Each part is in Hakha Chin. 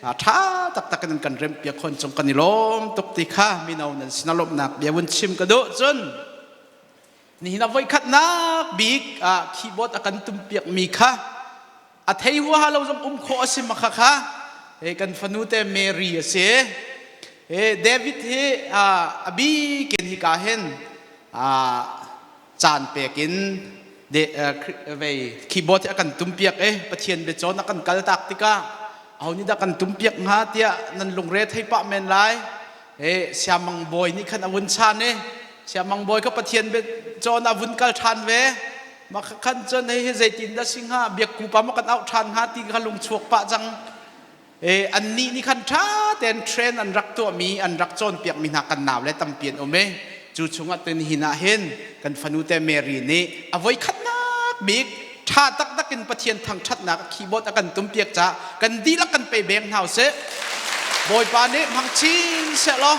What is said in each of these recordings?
Ṭha taktak in kan remhpiak khon cung kan i lawm tuk ti kha mino nan sin a lawmhnak bia vun chim ka duh. Cun nihin a voikhatnak bik ah keyboard a kan tumpiak mi kha a thei huaha lo zong um khawh a si ma kha kha he kan fanu te Mary a si. He David hi a bikin hi ka hin caan pek in de vei keyboard hi a kan tumpiak e. Pathian biacawn a kan kal tak tikah aho nih dah kan tumpiak hnga tiah nan lungre thei pah men lai. He siamang bawi nih khan a vun chan e, siamang bawi kha Pathian biacawn a vun kal ṭhan ve. Mah khan cun hei hi zeitin dah si hnga, biakku pa maw kan auh ṭhan hnga ti kha lung chuak pah cang. E annih nih khan ṭha tein train an rak tuahmi, an rak cawnpiakmi hna kan nau le tampi an um e. Cu chungah ten hin ah hin kan fanu te Mary nih a voikhatnak bik ṭha taktak in Pathian thangṭhatnak keyboard a kan tumpiak caah kan dihlak kan pe beng hna usih. Bawipa nih hmang chin sehlaw.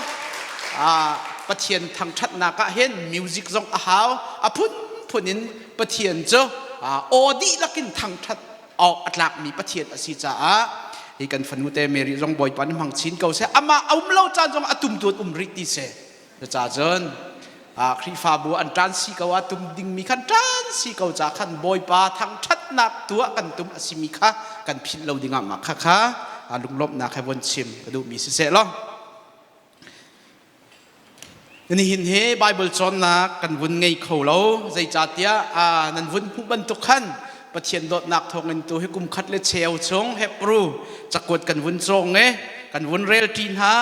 Pathian thangṭhatnak ah hin music zong a hau, a phunphun in Pathian cu aw dihlak in thangṭhat awk a tlakmi Pathian a si caah hi kan fanu te Mary zong Bawipa nih hmang chin ko seh. Amah a um lo caan zong a tum tu um rih ti seh. Cucaah cun Khrihfabu an ṭan si ko, a tum dingmi khan ṭan si ko ca khan Bawipa thangṭhatnak tuah kan tum a simi kha kan philh lo dingah mah kha kha lunglawmhnak he von chim ka duhmi siseh law. Nihin hi Bible cawnnak kan vun ngei kho lo, zeicahtiah nan vun hmuh bantuk khan Pathian dawtnak thawngin tu hi kum khat le cheu chung Hebrew cakuat kan vun cawng i kan vun rel ṭi hna,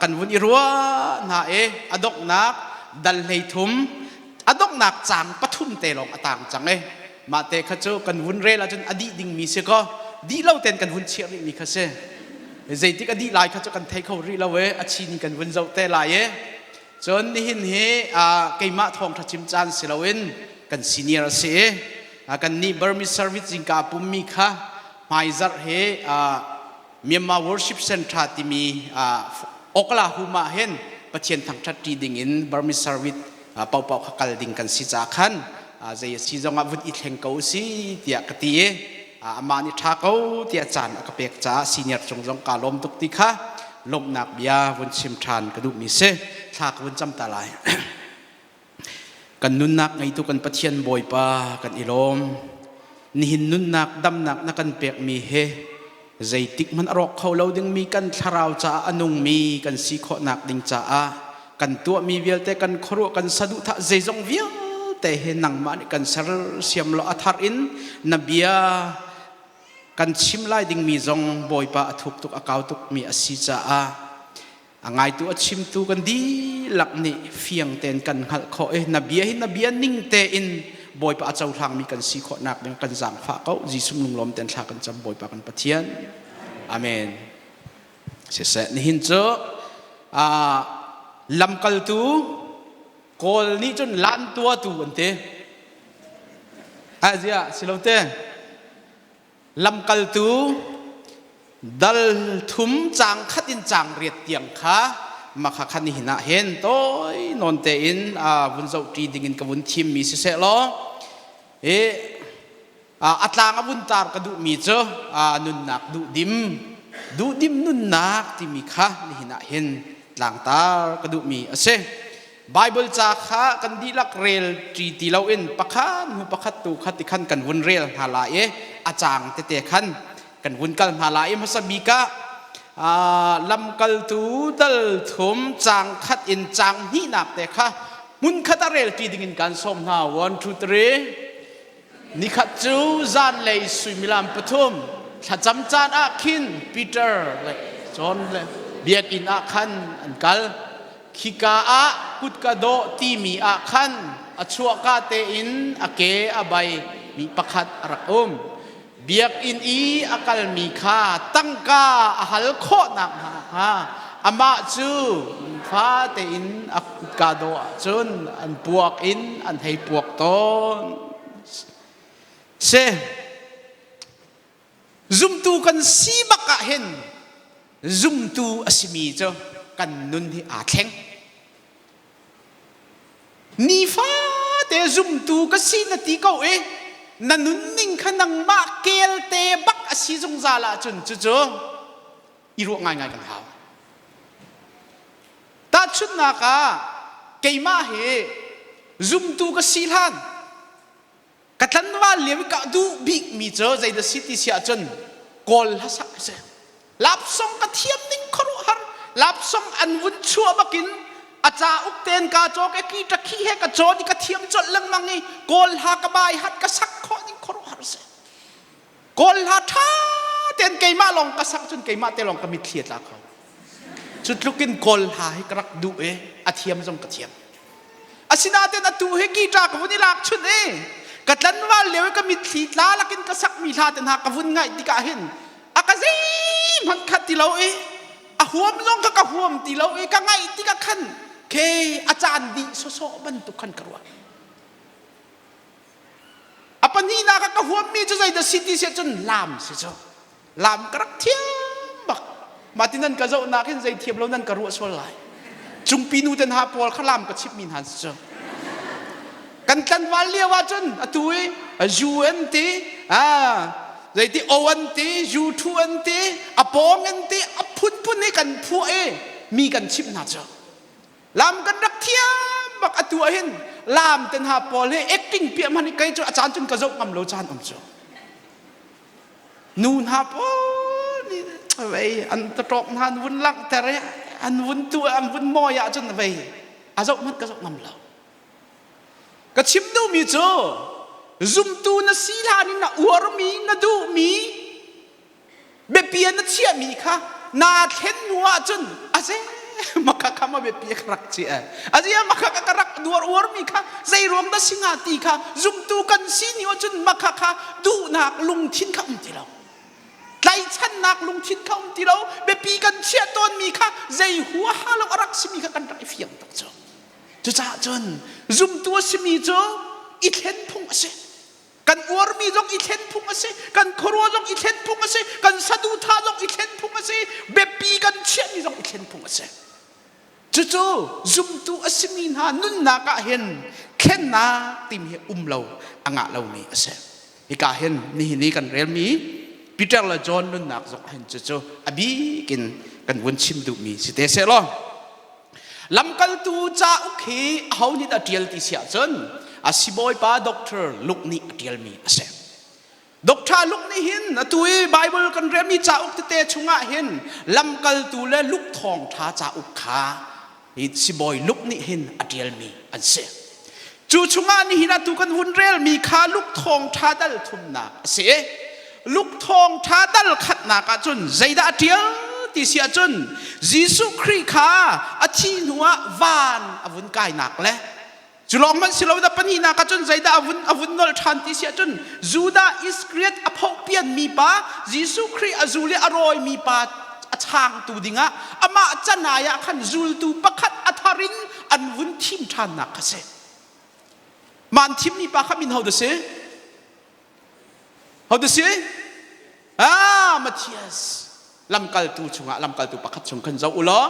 kan vun i ruah hna i a donghnak dal 13 a donghnak caang pathum te lawng a tang cang i mah te kha cu kan vun rel ahcun a dih dingmi si kaw dih lo ten kan vun chiah rihmi kha si. Zeitik a dih lai kha cu kan thei kho rih lo i a chin kan vun zoh te lai i cun nihin hi keimah thawngṭha chim caan si loin kan senior a si i kan nih Burmese Service zingka pummi kha hmaizarh hi Myanmar Worship Center timi Oklahoma hin Pathian thangṭhat ṭi ding in Burmese Service paohpaoh kha kal ding kan si caah khan zei a si zongah vun i thleng ko si tiah ka ti i amah nih ṭha ko tiah caan a ka pek caah senior cung zong kaa lawm tuk ti kha lawmhnak bia vun chim ṭhan ka duhmi si. Thla ka vun cam ta lai. Kan nunnak ngeitu kan Pathian Bawipa, kan i lawm. Nihin nunnak damnak na kan pekmi he zeitik hmanh a rawk kho lo dingmi kan thlarau caah a nungmi kan si khawhnak ding caah kan tuahmi vialte, kan khuaruah, kan saduhthah zeizong vialte he nangmah nih kan sersiam law a thar in na bia kan chim lai dingmi zong, Bawipa, a thuk tuk a kau tukmi a si caah a ngaitu a chimtu kan dihlak nih fiang tein kan hngalh khawh i na bia hi na bia ning tein, Bawipa, a cohlangmi kan si khawhnak ding kan zaangfah ko. Jesuh lunglawm tein thla kan cam, Bawipa kan Pathian. Amen. Siseh, nihin cu lamkaltu, Kawl nih cun lan tuatu an ti azia si lo te, lamkaltu dal thum caang khat in caang riat tiang kha makha khan nihin ah hin toi nawn tein vun zoh ṭi ding in ka vun thim mi siseh law hi a tlang a vun tar ka duhmi cu nunnak duhdim, duhdim nunnak timi kha nihin ah hin tlangtar ka duhmi a si. Bible ca kha kan dihlak rel ṭi ti loin pakhat hnu pakhat tu kha ti khan kan vun rel hna lai i a caang tete khan kan vun kal hna lai i hmasa bik ah lamkaltu dal thum caang khat in caang hnihnak te kha hmun khat a rel ṭi ding in kan sawm hna. One, two, three. Nikhat cu zanlei suimilam 3 thlacam caan ah khin Peter le John le biakinn ah khan an kal. Khika ah kutka dawh timi ah khan a chuahka tein a ke a bai mi pakhat a rak um. Biakinn i a kalmi kha tangka a hal khawhnak hnga amah cu fa tein a kutka dawh ah cun an puak in an hei puak tawn. Si zumtu kan si bak ah hin zumtu a simi cu kan nun hi aa thleng. Nifate zumtu ka si na ti ko i na nunning kha nangmah kelte bak a si zungzal ahcun cucu. I ruah ngaingai kan hau. Tahchunhnak ah keimah hi zumtu ka si hlan ka tlanval lio i ka duh bikmi cu zeidah si ti si ahcun Kawl hlasak a si. Lapsong ka thiam ning khuaruahhar lapsong an vun chuah bakin a cauk ten ka cawk e ki ṭakhi he ka cawn i ka thiam colh lengmang i Kawl hla ka bai hat ka sak khawh ning khuaruahhar a si. Kawl hla ṭha tein keimah lawng ka sak cun keimah te lawng ka mitthli a tla kho. Cu tluk in Kawl hla hi ka rak duh i a thiam zong ka thiam. Asinain atu hi guitar ka vun i lak chun i ka tlanval lio i ka mitthli tla lakin ka sakmi hla te hna ka vun ngaih tikah hin a ka zeihmanh khat ti lo i a huam zong ka ka huam ti lo i ka ngaih tikah khan ke a caan dih sawsawh bantuk khan ka ruah. A pahnihnak ah ka huammi cu zeidah si ti si ahcun laam si cu. Laam ka rak thiam bak. Mah ti nan ka zohnak hin zei thiam lo nan ka ruah sual lai. Cungpi nu ten ha pawl kha laam ka chimhmi hna si cu. Kan tlanval lio ahcun atu i zu an ti, zeiti o an ti, zu thu an ti, a pawng an ti, a phunphun hi kan phuah i mi kan chimh hna cu. Lam kan rak thiam bak atu ah hin lam ten ha pawl he acting piah man kei cu a caan cun ka zoh ngam lo caan um cu. Nu hna pawl nih vei an taṭawk hna an vun langhter i an vun tu an vun mawi ahcun vei a zoh hmanh ka zoh ngam lo. Ka chim duhmi cu zumtu na si hlan in na uarmi na duhmi biapi ah na chiahmi kha naa thlen hnu ahcun a ze maka kha ma biapi ka rak chiah azia maka ka rak duar uarmi kha zei ruang dah si hnga ti kha zumtu kan si ni ahcun maka kha duhnak lungthin kha um ti lo tlaichannak lungthin kha um ti lo biapi kan chiah tawnmi kha zei huaha lo a rak simi kha kan rak i fiang tuk cu cucaah cun zumtu a simi cu i thlen phung a si Kan uarmi zong i thlen phung a si, kan khuaruah zong i thlen phung a si, kan saduhthah zong i thlen phung a si, biapi kan chiahmi zong i thlen phung a si. Cucu zumtu a simi hna nunnak ah hin thlennak timi hi um lo a ngah lomi a si. Hika hin nihin i kan relmi Peter le John nunnak zong hin cucu a bik in kan vun chim duhmi si te seh law Lamkaltu cauk hi aho nih dah ṭial ti si ahcun a sibawipa Dr. Luke nih a ṭialmi a si. Dr. Luke nih hin atu i Bible kan relmi cauk tete chungah hin lamkaltu le Luke thawngṭha cauk kha hi sibawi Luke nih hin a ṭialmi an si. Cu chungah nihin atu kan hun relmi kha Luke thawngṭha dal thumnak a si. Luke thawngṭha dal khatnak ahcun zeidah a ṭial ti si ahcun Jesuh Khrih kha a thih hnuah van a vun kainak le cu lawng hmanh si lo da pahnihnak ahcun zeidah a vun a vun nolh ṭhan ti si ahcun Judah Iskariot a phohpianmi pa Jesuh Khrih a zul i a rawimi pa a changtu dingah amah canai ah khan zultu pakhat a thar in an vun thim ṭhannak kha si. Mah an thimmi pa kha min ho dah si? Ho dah si? Ah, Matthias. Lamkaltu chungah lamkaltu pakhat chung khan zoh u law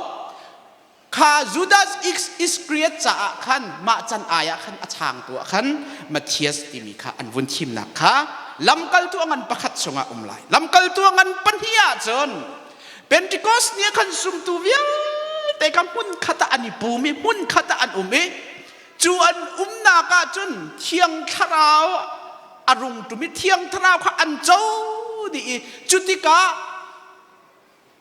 kha Judas Iscariot caah khan mah can ai ah khan a changtu ah khan Matthias timi kha an vun thimnak kha lamkaltu a ngan pakhat chungah um lai. Lamkaltu a ngan pahnih ah cun Pentecost ni ah khan zumtu vialte kha hmunkhat ah an i pum i hmunkhat ah an um i cu an umnak ah cun Thiang Thlarau a rung ṭum i Thiang Thlarau kha an co dih i cu tikah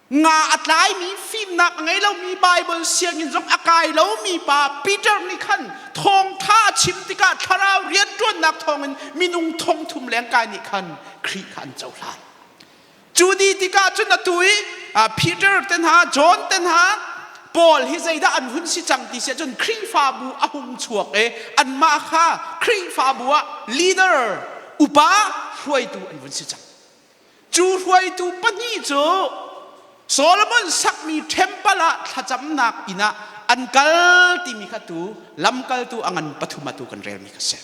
nga a tlaimi fimnak a ngei lomi Baibal sianginn zong a kai lomi pa Peter nih khan thawngṭha a chim tikah Thlarau rianṭuannak thawngin minung thong thum lengkai nih khan Khrih kha an cohlan. Cu dih tikah cun atu i Peter te hna, John te hna, Paul hi zeidah an hun si cang ti si ahcun Khrihfabu a hung chuak i anmah kha Khrihfabu ah leader upa hruaitu an vun si cang. Cu hruaitu pahnih cu Solomon sakmi temple ah thlacamnak inn ah an kal timi kha tu lamkaltu a ngan pathum atu kan relmi kha si.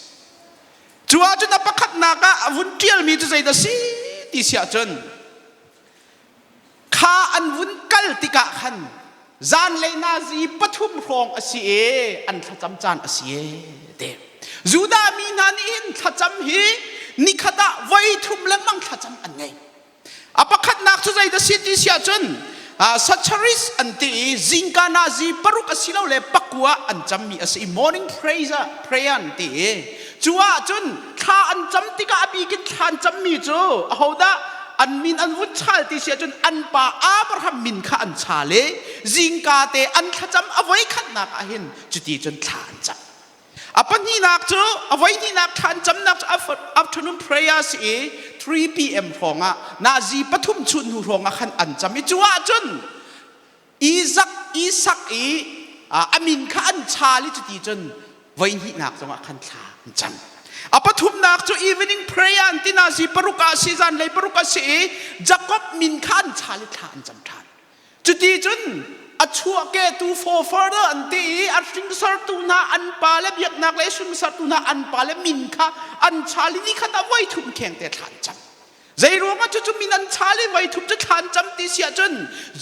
Cu ahcun a pakhatnak ah a vun ṭialmi cu zeidah si ti si ahcun kha an vun kal tikah khan zanlei nazi pathum hrawng a si i an thlacam caan a si e ti. Judah mi hna nih hin thlacam hi nikhat ah voi thum lengmang thlacam an ngei. A pakhatnak cu zeidah si ti si ahcun Sacharis an ti i zingka nazi paruk asilole pakua an cammi a si i morning prayer prayer an ti i cu ahcun thla an cam tikah a bikin thla an cammi cu ahodah an min an vun chal ti si ahcun an pa Abraham min kha an chal i zingka te an thlacam a voi khatnak ah hin cuti cun thla an cam. A pahnihnak cu a voihnihnak thla an camnak cu afternoon prayer si i 3 p.m. hrawng ah nazi pathum chun hnu hrawng ah khan an cam i cu ahcun Isaac Isak i a min kha an chal i cuti cun voihnihnak zongah khan thla an cam. A pathumnak cu evening prayer an ti nazi paruk ah si zanlei paruk a si i Jacob min kha an chal i thla an cam ṭhan. Cuti cun a chuahkehtu forefather an ti i a hringsortu hna an pale biaknak le hringsortu hna an pale min kha an chal i nikhat ah voi thum kheng te thla an cam. Zei ruangah cucu min an chal i voi thum cu thla an cam ti si ahcun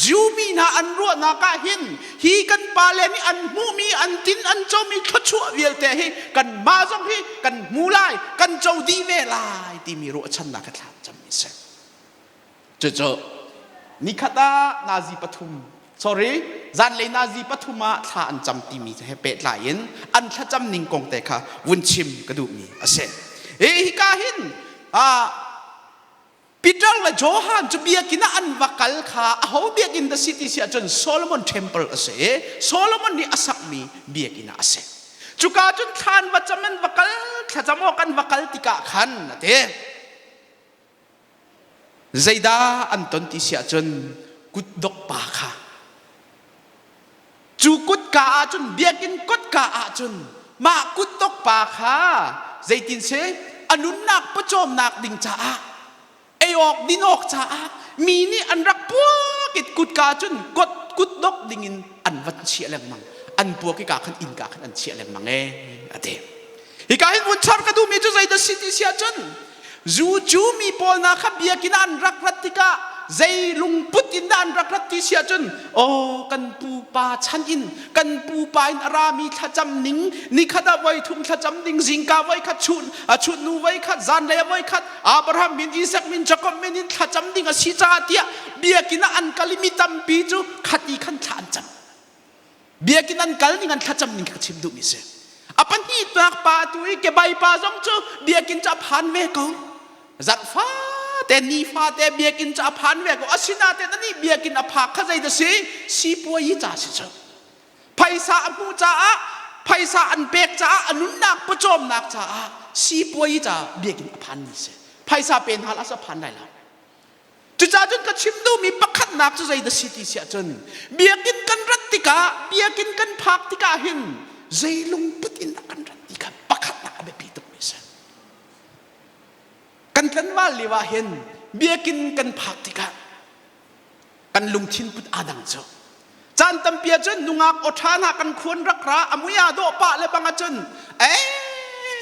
Jew mi hna an ruahnak ah hin hi kan pale nih an hmuhmi an tin an comi thluachuah vialte hi kanmah zong hi kan hmu lai kan co dih ve lai timi ruahchannak he thla an cammi a si. Cucu nikhat ah nazi pathum sorry zanlei nazi pathum ah thla an cam timi he pehtlai in an thlacam ning kong te kha vun chim ka duhmi a si. Hi hika hin Peter le Johan cu biakinn ah an va kal kha aho biakinn dah si ti si ahcun Solomon Temple a si i Solomon nih a sakmi biakinn ah a si. Cuka cun thla an va cam an va kal thlacam awk an va kal tikah khan a ti. Zeidah an ton ti si ahcun kutdok pa kha cu kutka ahcun biakinn kutka ahcun mah kutdok pa kha zeitin si a nunnak pawcawmnak ding caah ei awk din awk caah mi nih an rak puak i kutka cun kut kutdok dingin an van chiah lengmang an puak i ka khan innka khan an chiah lengmang ee a ti. Hika hin vun char ka duhmi cu zeidah si ti si ahcun zu cu mi pawl hna kha biakinn ah an rak rat tikah zei lungput in dah an rak rat ti si ahcun aw kan pupa chan in kan pupa in a rami thlacam ning nikhat ah voi thum thlacam ding zingka voi khat chun a chun nu voi khat zanlei ah voi khat Abraham min Isaac min Jacob min in thlacam ding a si caah tiah biakinn ah an kal i mi tampi cu khati khan thla an cam. Biakinn an kal ning an thlacam ning kha ka chim duhmi si. A pahnihnak pa tu i kebai pa zong cu biakinn cu a phan ve ko. Zarh fate ni fate biakinn cu a phan ve ko. Asinain anih biakinn a phak kha zei dah si? Sipuayi ca si cu. Phaisa a hmuh caah, phaisa an pek caah, a nunnak pawcawmnak caah sipuayi ca biakinn a phanmi si. Phaisa pe hna hlah a phan lai lo. Cucaah cun ka chim duhmi pakhatnak cu zei dah si ti si ahcun biakinn kan rat tikah biakinn kan phak tikah hin zei lungput in dah kan rat ti kha pakhatnak a biapi tukmi a si. Kan tlanval lio ah hin biakinn kan phak tikah kan lungthin put aa dang cu. Caan tampi ahcun nungak aw ṭha hna kan khuan rak ra a mui aa dawh pah le bang ahcun ee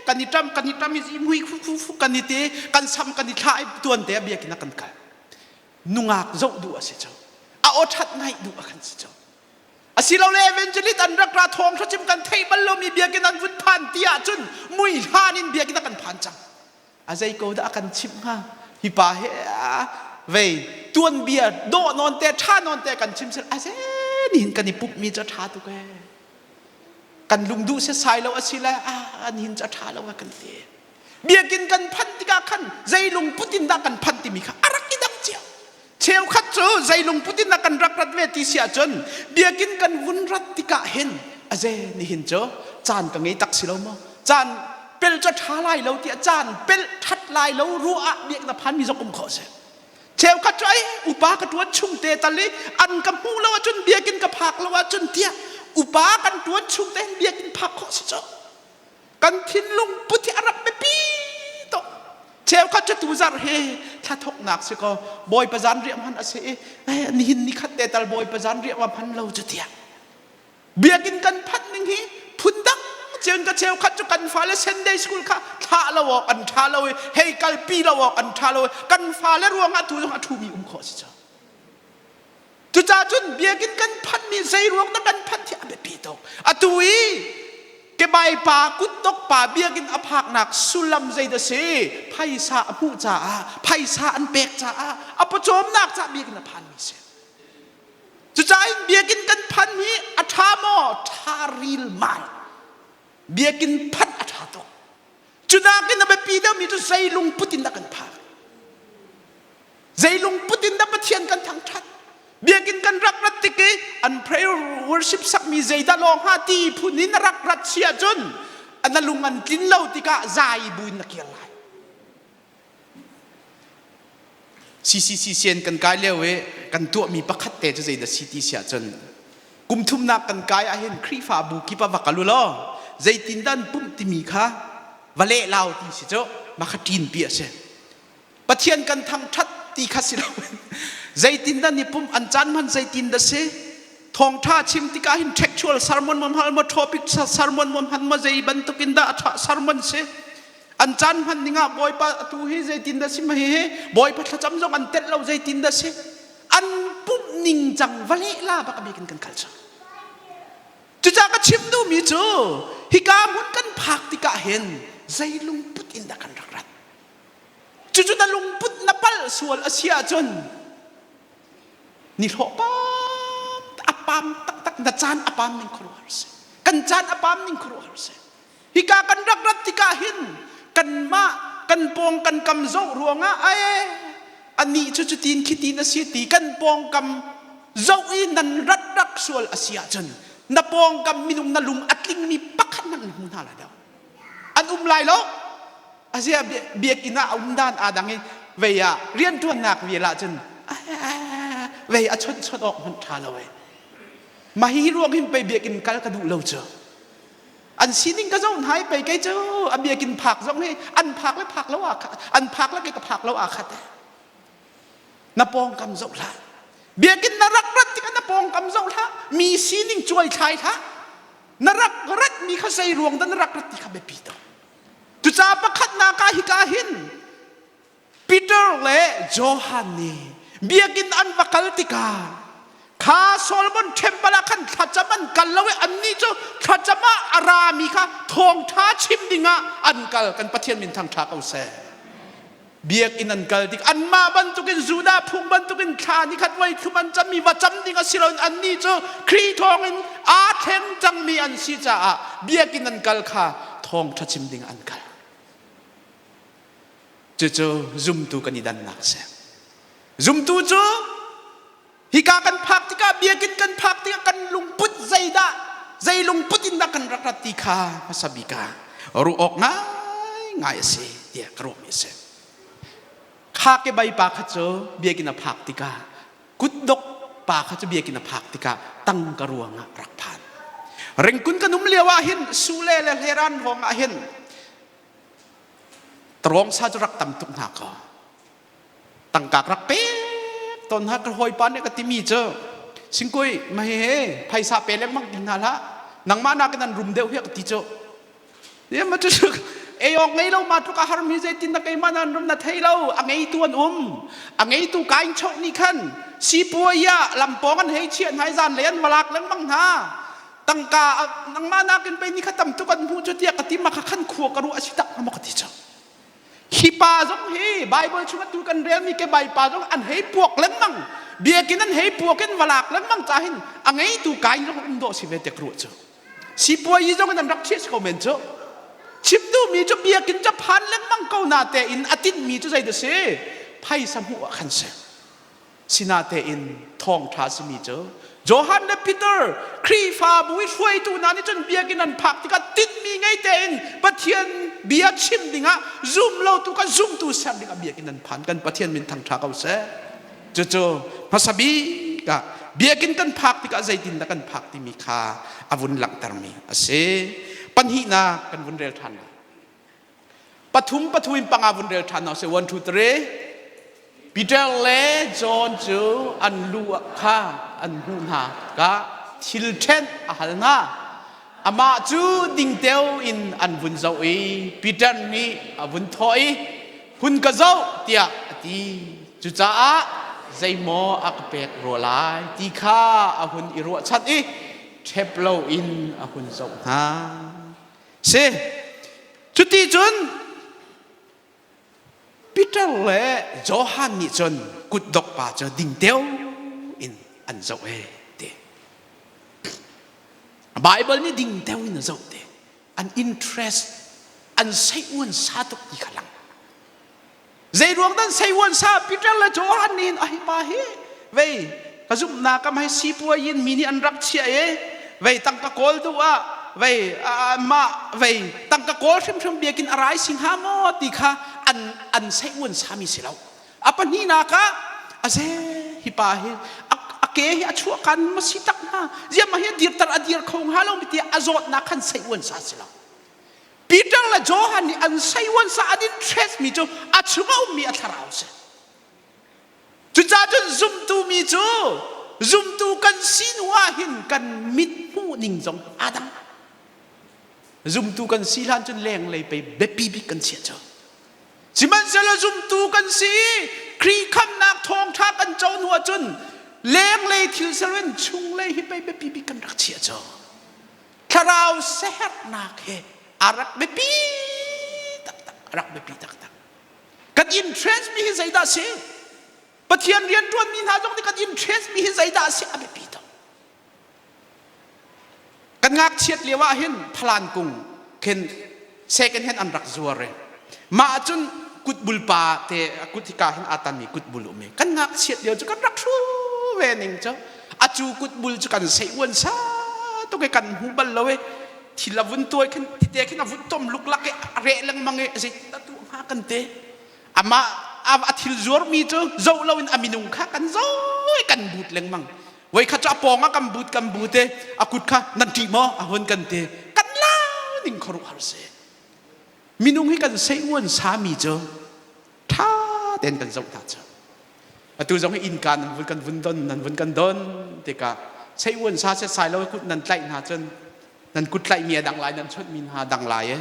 kan i ṭam kan i ṭam i mui khu khu khu kan i ti kan sam kan i thlah i tuan te ah biakinn ah kan kal. Nungak zoh duh a si cu. A aw ṭhat ngaih duh a kan si cu. Asilole evangelist an rak ra thawng hrachim kan theih bal lomi biakinn an vun phan ti ahcun mui hlan in biakinn ah kan phan cang. A zei ko dah a kan chimh hnga hi pa he vei tuanbia dawh nawn te ṭha nawn te kan chim sel a ze nihin kan i pumhmi cu a ṭha tuk ee kan lungduh setsai lo a si le a nihin cu a ṭha lo a kan ti biakinn kan phanh tikah khan zei lungput in dah kan phanh timi kha a rak i dang cio cheukhat cu zei lungput in dah kan rak rat ve ti si ahcun biakinn kan vun rat tikah hin a ze nihin cu caan ka ngei tak si lo maw caan pel cu ṭha lai lo tiah caan pel ṭhat lai lo ruah ah biak na phan mi zong um khawh si cheukhat cu ai upa ka ṭuan chung te tal i an ka hmuh lo ahcun biakinn ka phak lo ahcun tiah upa kan ṭuan chung te hin biakinn phak khawh si cu kan thinlung put hi a rak biapi tuk cheukhat cu tuzarh hi thla thawknak si ko bawipa zan riah hman a si i nihin ni khat te tal bawipa zan riah ma hman lo cu tiah biakinn kan phanh ning hi phundang cun ka cheukhat cu kan fale Sunday school kha thlah lo awk an ṭha lo i hei kalpi lo awk an ṭha lo i kan fale ruangah tu zong a ṭhumi um khawh si cu Cucaah cun biakinn kan phanhmi zei ruang dah kan phanh hi a biapi tuk. Atu i kebai pa kutdok pa biakinn a phaknak sullam zei dah si? Phaisa a hmuh caah, phaisa an pek caah, a pawcawmnak caah biakinn a phanmi si. Biakinn kan phan hi a ṭha maw? Ṭha rilmal. Biakinn phanh a ṭha tuk. Cu nakin a biapi deuhmi cu zei lungput in dah kan phak? Zei lungput in dah Pathian kan thangṭhat? Biakinn kan rak rat tik i an prayer worship sakmi zeidah lawng hnga ti phun in a rak rat si ahcun na lung an tlin lo tikah zai bu in na kir lai. CCCCN kan kai lio i kan tuahmi pakhat te cu zeidah si ti si ahcun kum thumnak kan kai ahhin Khrihfabu kip ah va kal u law zeitindah an pumh timi kha va leh lau ti si cu mah kha ṭinpi a si. Pathian kan thangṭhat ti kha si loin zeitindah ni pumh an caan hman zeitindah si thawngṭha chim tikah hin textual sermon mam hal maw topic sermon mam han maw zei bantuk in dah a sermon si an caan hman ning ah Bawipa atu hi zeitindah si ma hi Bawipa thlacam zong an telh lo zeitindah si an pumh ning cang va leh la bak a bik in kan kal cu. Cucaah ka chim duhmi cu hika hmun kan phak tikah hin zei lungput in dah kan rak rat? Cucu na lungput na palh sual a si ahcun nihlawh pam a pam taktak na caan a pam ning khuaruahhar a si. Kan caan a pam ning khuaruahhar a si. Hika kan rak rat tikah hin kanmah kan pawng kan kam zoh ruangah ai anih cu cutin khitin a si ti kan pawngkam zoh i nan rat rak sual a si ahcun na pawngkam minung na lung a tlingmi pakhat hmanh na hmu hna lai lo. An um lai lo. Azia biakinn ah a um dan aa dang i vei ah rianṭuannak vial ahcun vei a chawnh chawnh awk hmanh ṭha lo ei. Mah hi ruang hin pei biakinn kal ka duh lo cu. An sining ka zoh hna i pei kei cu a biakinn phak zong hi an phak le phak lo aa khat an phak le kei ka phak lo aa khat. Na pawngkam zoh hlah. Biakinn na rak rat tikah na pawngkam zoh hlah. Mi sining cuai thlai hlah. Na rak rat mi kha zei ruang dah na rak rat ti kha biapi tuk. Cucaah pakhatnak ah hika hin Peter le Johan nih biakinn an va kal tikah kha Solomon temple ah khan thlacam an kal lo i annih cu thlacam ah a rami kha thawngṭha chim dingah an kal. Kan Pathian min thangṭha ko seh. Biakinn an kal tik anmah bantukin Judah phung bantukin thla ni khat voi thum an cammi va cam ding a si loin annih cu Khrih thawngin aa thleng cangmi an si caah biakinn an kal kha thawngṭha chim ding an kal. Cucu zumtu kan i dannak a si. Zumtu cu hika kan phak tikah biakinn kan phak tikah kan lungput zeidah zei lungput in dah kan rak rat ti kha hmasa bik ah ruah awk ngaingai a si tiah ka ruahmi a si. Kha ke bai pa kha cu biakinn a phak tikah kutdok pa kha cu biakinn a phak tikah tangka ruangah rak phan. Ringkun kan um lio ah hin Sule le Hleran hrawng ah hin tarawng sa cu rak tam tuk hna kaw tangka ka rak pek tawn hna ka hawipa nih ka timi cu singkui ma he phaisa pe lengmang ti hna hlah nangmah nakin an rum deuh hi ka ti cu ma cu ei awk ngei lo ma tluk a har mi zeitin na keimah nan rum na thei lo a ngeitu an um a ngeitu kain chok nih khan sipuai ah lampawng an hei chiah hna i zan lei an valak lengmang hna tangka nangmah nakin pei ni kha tam tuk an hmuh cu tiah ka ti ma kha khan khua ka ruah a si tak ma ka ti cu Hi pa zong hi Bible chung atu kan relmi ke bai pa zong an hei puak lengmang. Biakinn an hei puak in valak lengmang ca hin a ngeitu kain zong um dawh si ve te ruah cu. Sipuai zong in an rak chiah si ko men cu. Chim duhmi cu biakinn cu phan lengmang ko na te in a tinhmi cu zei dah si? Phaisa hmuh ah khan si. Sinatein thawngṭha simi cu Johan le Peter Khrihfabu i hruaitu hna nih cun biakinn an phak tikah tinhmi ngei tein Pathian bia chim dingah zum lotu kha zumtu ser dingah biakinn an phan. Kan Pathian min thangṭha ko seh. Cucu hmasa bik ah biakinn kan phak tikah zeitindah kan phak timi kha a vun langhtermi a si. Pahnihnak kan vun rel ṭhan lai. Pathum pathum in panga vun rel ṭhan hna sih. 1, 2, 3. Peter le John cu an lu kha an hmuh hna ka thil ṭhenh a hal hna. Amah cu dingteo in an vun zoh i Peter nih a vun thawh i hun ka zoh tiah a ti. Cucaah zeimaw a ka pek rua lai ti kha a hun i ruahchan i ṭhep loin a hun zoh hna. Si. Cuti cun Peter le Johan nih cun kutdok pa cu dingteo in an zoh e ti. Bible nih ding deuh in a zoh te. An interest an sei uan sa tuk ti kha lang. Zei ruang dan sei uan sa Peter le Johan nih hin ai pa hi vei ka zumhnak kam hei sipuai in mi nih an rak chiah i vei tangka kawl duh ah vei mah vei tangka kawl hrimhrim biakin a rai sing ha maw ti kha an an sei uan sami si lo. A pahnihnak ah a ze hi pa hi a ke hi a chuah kan ma si tak hnga ziam ma hi a dirter a dir kho hnga lo mi tiah a zawtnak khan sei uan sa si lo. Peter le Johan nih an sei uan sa an interest mi cu a chung a ummi a thlarau si. Cucaah cun zumtu mi cu zumtu kan si hnu ah hin kan mit hmuh ning zong aa dang. Zumtu kan si hlan cun lenglei pei biapi bik kan chiah cu. Sihmanhsehlaw zumtu kan si i Khrih khamhnak thawngṭha kan co hnu ahcun lenglei thil siloin chunglei hi pei biapi bik kan rak chiah cu. Thlarau siaherhnak he a rak biapi taktak, a rak biapi taktak. Kan interest mi hi zeidah a si? Pathian rianṭuanmi hna zong nih kan interest mi hi zeidah a si? A biapi tuk. Kan ngakchiat lio ah hin phalan kung khin second hand an rak zuar i mah ahcun kutbul pa te kut hika hin aa tanmi kutbul um i kan ngakchiat lio cu kan rak hru ve ning cu acu kutbul cu kan sei uan sa tuk i kan hmu bal lo i thil a vun tuai khin tite khin a vun tom luklak i a reh lengmang i zei ta tu hnga kan te amah a thil zuarmi cu zoh loin a minung kha kan zoi kan but lengmang Voikhat cu a pawng ah kan but kan but i a kut kha nan ṭih maw a hun kan ti. Kan lau ning khuaruahhar si. Minung hi kan sei uan sami cu ṭha tein kan zoh hna cu. Atu zong hi innka nan vun kan vun don nan vun kan don tikah sei uan sa set sai lo kut nan tlaih hna cun nan kut tlaihmi a dang lai nan chawnhmi hna a dang lai e.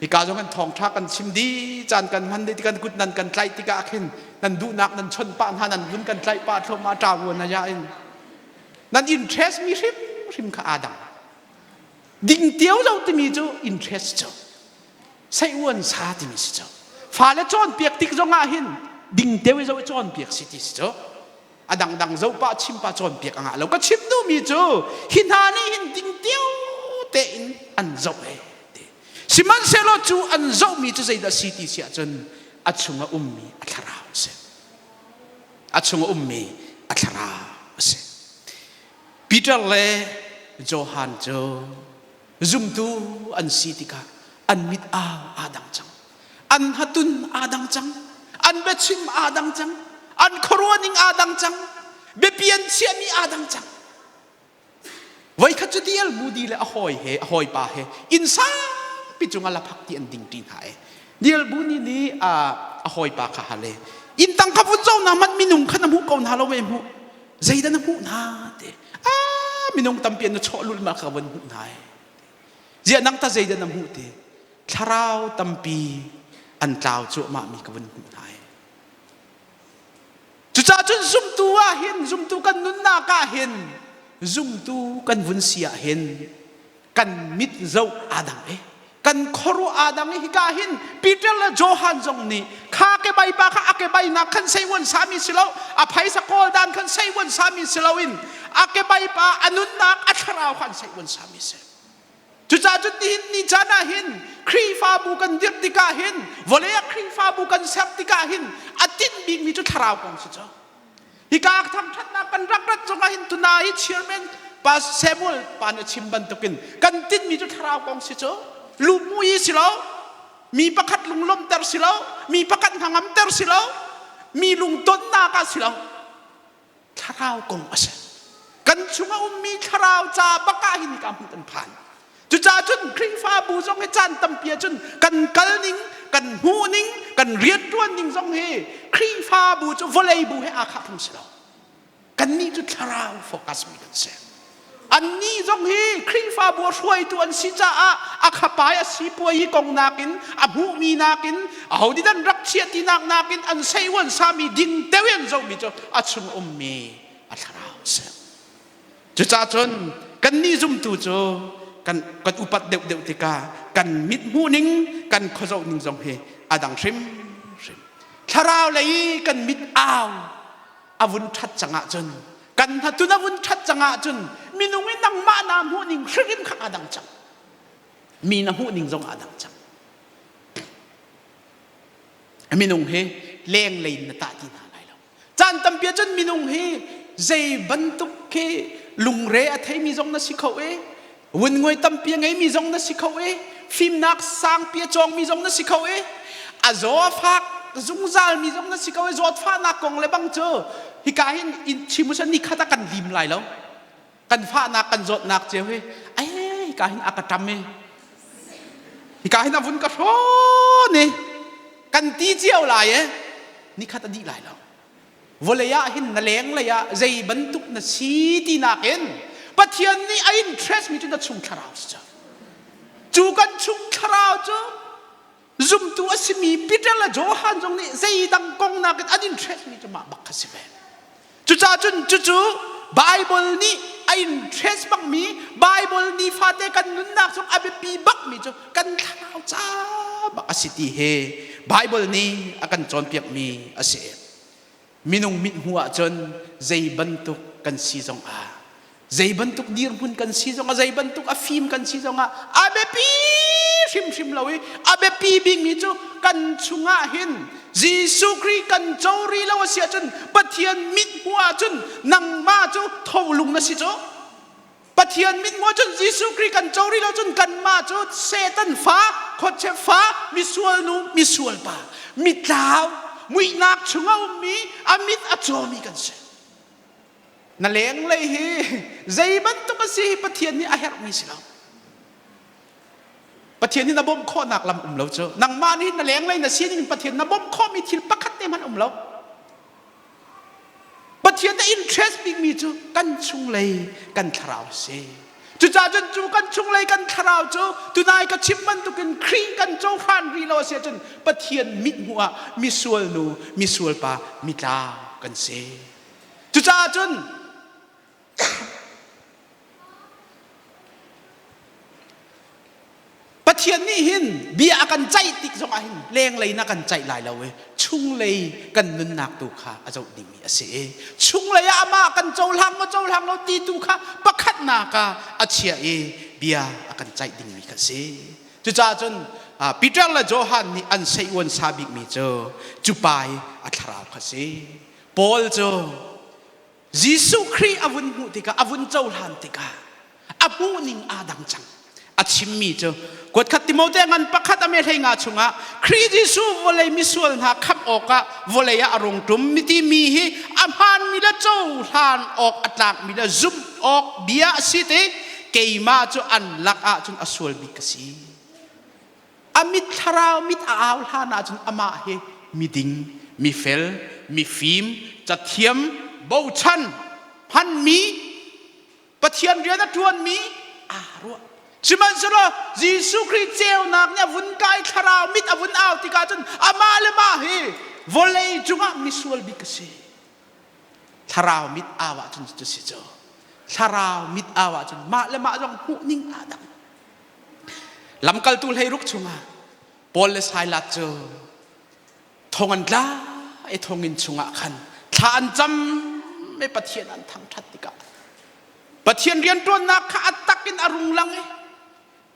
Hika zong kan thawngṭha kan chim dih caan kan hman dih kan kut nan kan tlaih tikah khin nan duhnak nan chawnh pah hna nan vun kan tlaih pah thluahmah ṭa vuan na ya in nan interest mi hrimhrim kha aa dang ding tio lo timi cu interest cu sei uan sa timi si cu fale cawnpiak tik zongah hin ding teo i zo i cawnpiak si ti si cu a dangdang zo pa chim pa cawnpiak a ngah lo ka chim duhmi cu hi hna nih hin dingtio tein an zoh he ti sihmanhsehlaw cu an zohmi cu zeidah si ti si ahcun a chungah ummi a thlarau a si a chungah ummi a thlarau a si Peter le Johan cu zumtu an si tikah an mit au aa dang cang an hatun aa dang cang an biachim aa dang cang an khuaruahning aa dang cang biapi an chiahmi aa dang cang voikhat cu D.L. Moody le a hawi he a hawipa he inn sangpi cungah laphak ti an ding ṭi hna e D.L. Moody nih a hawipa kha hal e inn tang kha vun zo na hmanh minung kha na hmuh ko hna lo ve hmuh zeidah na hmuh hna te ah minung tampi an na chawh lulmal kha van hmuh hna e ziah nang ta zeidah na hmuh te thlarau tampi an tlau cuahmah mi ka vun hmuh hna e cucaah cun zumtu ah hin zumtu kan nunnak ah hin zumtu kan vun si ah hin kan mit zoh aa dang e kan khuaruah aa dang i hika hin Peter le Johan zong nih kha kebai pa kha a kebai nak khan sei uan sami si lo a phaisa kawl dan khan sei uan sami si lo in a kebai pa a nunnak a thlarau khan sei uan sami si cucaah cun nihin ni caan ah hin Khrihfabu kan dirh tikah hin vawlei ah Khrihfabu kan ser tikah hin a tinh bikmi cu thlarau kong si cu Hika thangṭhatnak kan rak rat zongah hin tuna i chairman pa Samuel pa nih a chim bantukin kan tinhmi cu thlarau kong si cu lumui si lo mi pakhat lunglawmhter si lo mi pakhat hnangamter si lo mi lungtonnak ah si lo thlarau kong a si kan chungah ummi thlarau ca bak ah hin hika hmun kan phan Cucaah cun Khrihfabu zong hi caan tampi ahcun kan kal ning, kan hmuh ning, kan rianṭuan ning zong hi Khrihfabu cu vawlei bu he aa khah phung si lo. Kannih cu thlarau focus mi kan si. Annih zong hi Khrihfabu a hruaitu an si caah a khapai a sipuai hi kong nakin a hmuhmi nakin aho nih dan rak chiah tinak nakin an sei uan sami ding teu in an zohmi cu a chung ummi a thlarau a si. Cucaah cun kannih zumtu cu kan, kan upat deuhdeuh tikah kan mit hmuh ning, kan khuazoh ning zong hi a dang hrimhrim. Thlarau lei i kan mit au a vun ṭhat cang ahcun, kan hnatun a vun ṭhat cang ahcun, Minung i nangmah naa hmuh ning hrimhrim kha aa dang cang. Mi na hmuh ning zong aa dang cang. Minung hi lenglei in na tah ti hna lai lo. Caan tampi ahcun minung hi zei bantuk khi lungre a theimi zong na si kho i vunngui tampi a ngeimi zong na si kho i fimnak sangpi a cawngmi zong na si kho i a zaw a fak zungzalmi zong na si kho i zawtfahnak kong le bang cu hika hin in chim usah nikhat ah kan lim lai lo. Kan fahnak kan zawtnak cio hi ai hika hin a ka ṭam i hika hin a vun ka hrawn i kan ti cio lai e nikhat a dih lai lo. Vawlei ah hin na lenglei ah zei bantuk na si ti nakin Pathian nih a interest mi cu na chung thlarau si cu. Cu kan chung thlarau cu zumtu a simi Peter le Johan zong nih zeidang kong nakin an interest mi cu mah bak kha si ve. Cucaah cun cucu Bible nih a interest bakmi Bible nifate kan nunnak chung a biapi bakmi cu kan thlarau ca bak a si ti hi Bible nih a kan cawnpiakmi a si. Minung mithmuh ahcun zei bantuk kan si zong ah zei bantuk dirhmun kan si zong ah zei bantuk a fim kan si zong ah a biapi hrimhrim lo i a biapi bikmi cu kan chungah hin Jesuh Khrih kan co rih lo a si ahcun Pathian mithmuh ahcun nangmah cu tholung na si cu. Pathian mithmuh ahcun Jesuh Khrih kan co rih lo cun kanmah cu Satan fa, khuachia fa, misual nu, misual pa, mitlau, muihnak chung a ummi, a mit a cawmi kan si. Na lenglei hi zei bantuk a si hi Pathian nih a herhmi si lo. Pathian nih na bawmh khawhnak lam um lo cu. Nangmah nih na lenglei na sining in Pathian na bawmh khawhmi thil pakhat te hmanh um lo. Pathian a interest bikmi cu kan chunglei kan thlarau a si. Cucaah cun cu kan chunglei kan thlarau cu tunai ka chim bantukin Khrih kan cohlan rih lo a si ahcun Pathian mithmuh ah misual nu, misual pa, mitlau kan si. Cucaah cun Pathian nih hin bia a kan ceih tik zongah hin lenglei na kan ceih lai lo i chunglei kan nunnak tu kha a zoh dingmi a si i chunglei ah amah kan cohlang maw cohlang lo ti tu kha pakhatnak ah a chiah i bia a kan ceih dingmi kha a si. Cucaah cun Peter le Johan nih an seiuan sa bikmi cu cu pa i a thlarau kha a si. Paul cu Jesuh Khrih a vun hmuh tikah a vun cohlan tikah a hmuhning aa dang cang. A chimmi cu kuatkhat Timote ngan pakhat a me hlei nga chungah Khrih Jesuh vawlei misual hna khamh awkah vawlei ah a rung ṭum mi timi hi a hmaanmi le cohlan awk a tlakmi le zumh awk bia a si ti keimah cu an lak ah cun a sual bik ka si. A mit thlarau mit a au hlan ahcun amah hi miding, mifel, mifim, cathiam, bochan, hmanmi, Pathian rian a ṭuanmi aa ruah. Sihmanhsehlaw Jesuh Khrih ceunak nih a vun kai thlarau mit a vun au tikah cun amah le mah hi vawlei cungah misual bik a si. Thlarau mit au ahcun cu si cu. Thlarau mit au ahcun mah le mah zong hmuh ning aa dang. Lamkaltu hleiruk chungah Paul le Silas cu thong an tla i thonginn chungah khan thla an cam i Pathian an thangṭhat tikah Pathian rianṭuannak kha a tak in a rung lang i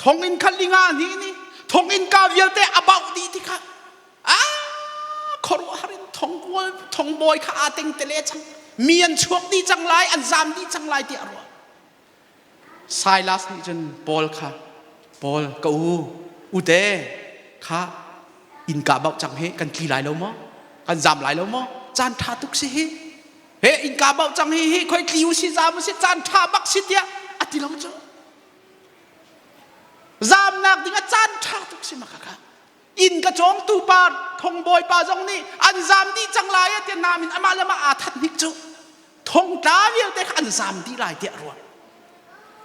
thonginn kha linga hnih nih thonginn ka vialte a bauh dih tikah a khuaruahhar in thongkual thongbawi kha aa tengtele cang mi an chuak dih cang lai an zam dih cang lai tiah a ruah. Silas nih cun Paul kha Paul ka u ute kha innka bauh cang hi kan tli lai lo maw kan zam lai lo maw caan ṭha tuk si hi he innka bauh cang hi hi khoi tli u si zam u si caan ṭha bak si tiah a ti lo cu zamnak ding a caan ṭha tuk si maka kha inn ka cawngtu pa thongbawi pa zong nih an zam dih cang lai tiah namin amah le mah aa that hnik cu thongtla vialte kha an zam dih lai tiah ruah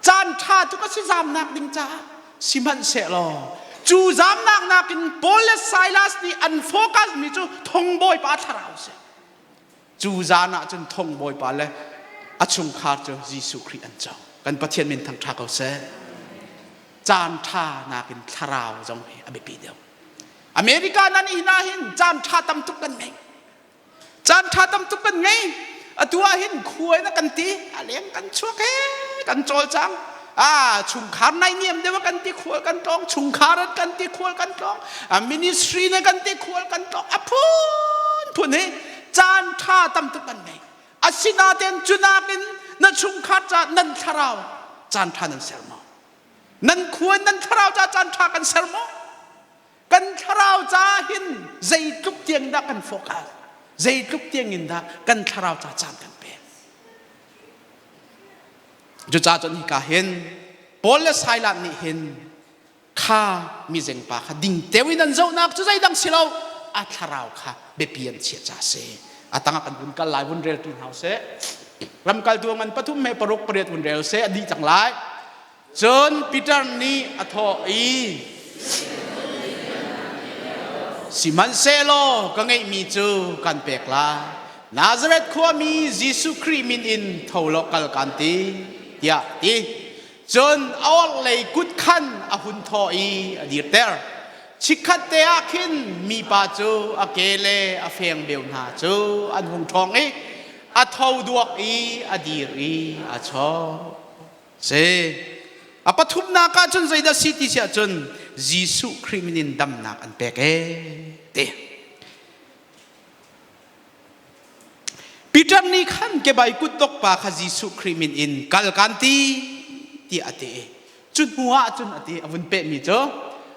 caan ṭha cu ka si zamnak ding caah sihmanhsehlaw cu zamnak nakin Paul le Silas nih an focus mi cu thongbawi pa thlarau si cu zan ah cun thongbawi pa le a chungkhar cu Jesuh Khrih an co kan Pathian min thangṭha ko seh caan ṭha nakin thlarau zong hi a biapi deuh America nan i hna hin caan ṭha tam tuk kan ngei caan ṭha tam tuk kan ngei atu ah hin khuai na kan ti a leng kan chuak he. Kan cawlcang. Ah, chungkhar naihniam deuh kan ti khual kan tlawng, chungkhar an kan ti khual kan tlawng, a ministry na kan ti khual kan tlawng, a phun phun hi caan ṭha tam tuk kan ngei. Asinain cu nakin na chungkhar ca nan thlarau caan ṭha nan ser maw? Nan khua nan thlarau ca caan ṭha kan ser maw? Kan thlarau ca hin zeitluk tiang dah kan focus? Zeitluk tiang in dah kan thlarau ca caan kan pek? Cucaah cun hika hin Paul le Silas nih hin kha mizengpa kha dingteu in an zohnak cu zeidang si lo a thlarau kha biapi an chiah ca si. A tangah kan vun kal lai vun rel tu hna usih. Lamkaltu ngan pathum he paruk pariat vun rel seh a dih cang lai. Cun Peter nih a thawh i Sihmanhsehlaw ka ngeihmi cu kan pek lai. Nazareth khuami Jesuh Khrih min in tho law kal kaan ti, tiah a ti. Cun a orhlei kut khan a hun thawh i a dirter. Chikkhat te ah khin mipa cu a ke le a fengbeo hna cu an hung ṭhawng i a tho duak i a dir i a chawh. Si. A pathumnak ah cun zeidah si ti si ahcun Jesuh Khrih min in damnak an pek ee ti. Peter nih khan kebai kutdok pa kha Jesuh Khrih min in kal kan ti tiah a ti. Cu hnu ah cun a ti a vun pehmi cu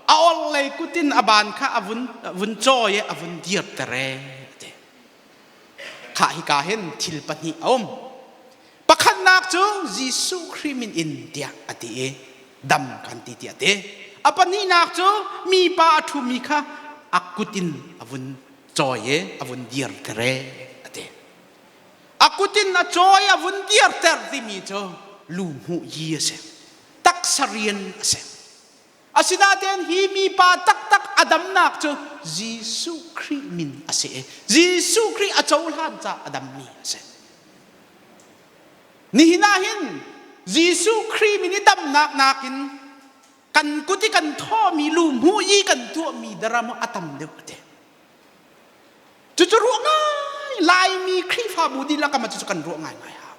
a orhlei kut in a ban kha a vun vun cawi i a vun dirter ee a ti. Khah hika hin thil pahnih a um. Pakhatnak cu Jesuh Khrih min in tiah a ti i dam kan ti tiah a ti. A pahnihnak cu mipa a ṭhumi kha a kut in a vun cawi i a vun dirter e a ti. A kut in a cawi a vun dirter timi cu lu hmuh yi a si. Taksa rian a si. Asinain hi mipa taktak a damnak cu Jesuh Khrih min a si i Jesuh Khrih a cohlan caah a dammi a si. Nihin ah hin Jesuh Khrih min i damnak nakin kan kut i kan thawhmi lu hmuh i kan tuahmi daram a tam deuh a ti. Cucu ruah ngai Laimi Khrihfabu dihlak ah cucu kan ruah ngaingai hau.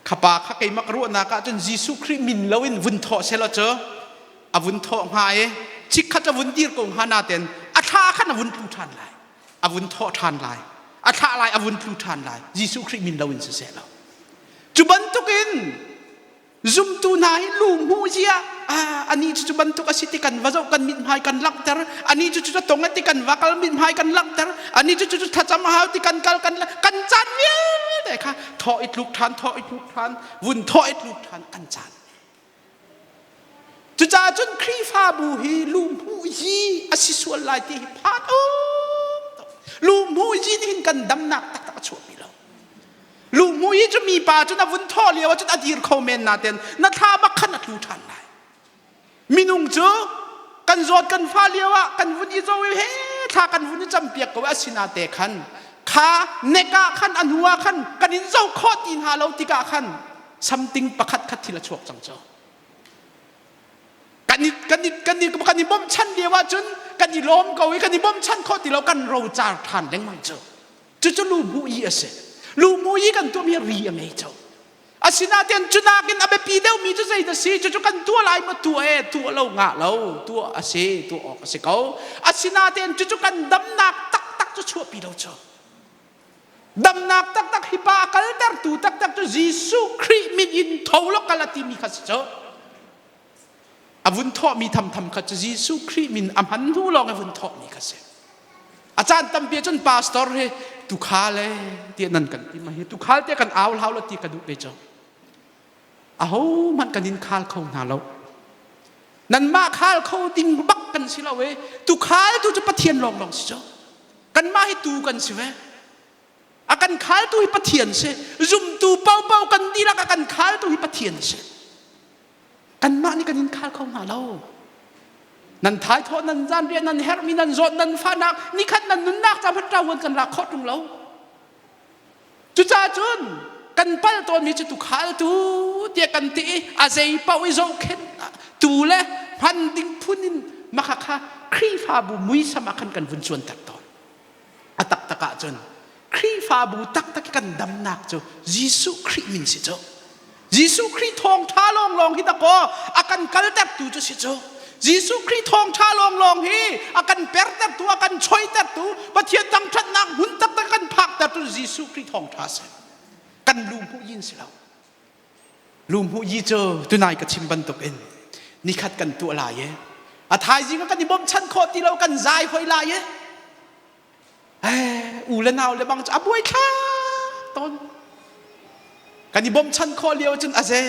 Khapa kha keimah ka ruahnak ah cun Jesuh Khrih min loin vun thawh selaw cu a vun thawh hnga i chikkhat a vun dir ko hnga naten a thla khan a vun tlu ṭhan lai a vun thawh ṭhan lai a thlah lai a vun tlu ṭhan lai Jesuh Khrih min loin siseh lo cu bantukin Zumtu hna hi lu zia ani cu cu bantuk a si ti kan va zoh kan mithmai kan langhter ani cu cu tong ti kan va kal mithmai kan langhter ani cu cu thlacam a hau ti kan kal kan kan caan vialte kha thaw i tluk ṭhan thaw i tluk ṭhan vun thaw i tluk ṭhan kan caan cucaah cun Khrihfabu hi lu hmuh hi a si sual lai ti hi phan um lu hmuh hi nih hin kan damnak taktak a chuahpi lo Luhmui hi cu mipa cu na vun thawh lio ahcun a dir kho men naten na thla bak khan a tlu ṭhan lai. Minung cu kan zawt kan fa lio ah kan vun i zaw i he thla kan vun i campiak ko asinate khan kha nek ah khan a hnu ah khan kan in zo khawh ti hna lo tikah khan something pakhat khat thil a chuak cang cu. Kan i kan i kan i kan i bawmchan lio ahcun kan i lawm ko i kan i bawmchan khawh ti lo kan rocar ṭhan lengmang cu. Cucu luhmuh a si. Luhmuh i kan tuahmi ri a ngei cho. Asinain cu nakin a biapi deuhmi cu zeidah si? Cucu kan tuah lai maw tuah e tuah lo ngah lo tuah a si tuah awk a si ko. Asinain cucu kan damnak taktak cu chuahpi lo cu. Damnak taktak hi pa a kaltertu taktak cu Jesuh Khrih min in tho law kal a timi kha si cu. A vun thawhmi thamtham kha cu Jesuh Khrih min a hman hnu lawng i vun thawhmi kha si. A caan tampi ahcun pastor hi tukhal e tiah nan kan ti ma hi tukhal te kan au hlau lo ti ka duh ve cu. Aho hmanh kan in khal kho hna lo. Nanmah khal kho ding bak kan si lo e. Tukhal tu cu Pathian lawnglawng si cu. Kanmah hi tu kan si ve. A kan khaltu hi Pathian si. Zumtu paohpaoh kan dihlak a kan khaltu hi Pathian si. Kanmah nih kan in khal kho hna lo. Nan thaithawh nan zanriah nan herhmi nan zawt nan fahnak nikhat nan nunnak ca hmanh ṭavuan kan lak khawh ṭung lo. Cucaah cun kan pal tawnmi cu tukhaltu tiah kan ti i a zei paoh i zohkhenh tu le hman ding phun in maka kha Khrihfabu muisam ah khan kan vun cuanter tawn. A taktak ahcun. Khrihfabu taktak kan damnak cu Jesuh Khrih min si cu. Jesuh Khrih thawngṭha lawnglawng hi dakaw a kan kaltertu cu si cu. Jesuh Khrih thawngṭha lawnglawng hi a kan pertertu, a kan choitertu, Pathian thangṭhatnak hmun taktak kan phaktertu Jesuh Khrih thawngṭha si. Kan lu hmuh yin si lo. Lu hmuh yi cu tunai ka chim bantukin nikhat kan tuah lai i a thaizing ah kan i bawmchan khawh ti lo kan zai hoi lai i eh u le nau le bang cu a buai thla tawn kan i bawmchan khawh lio cun aze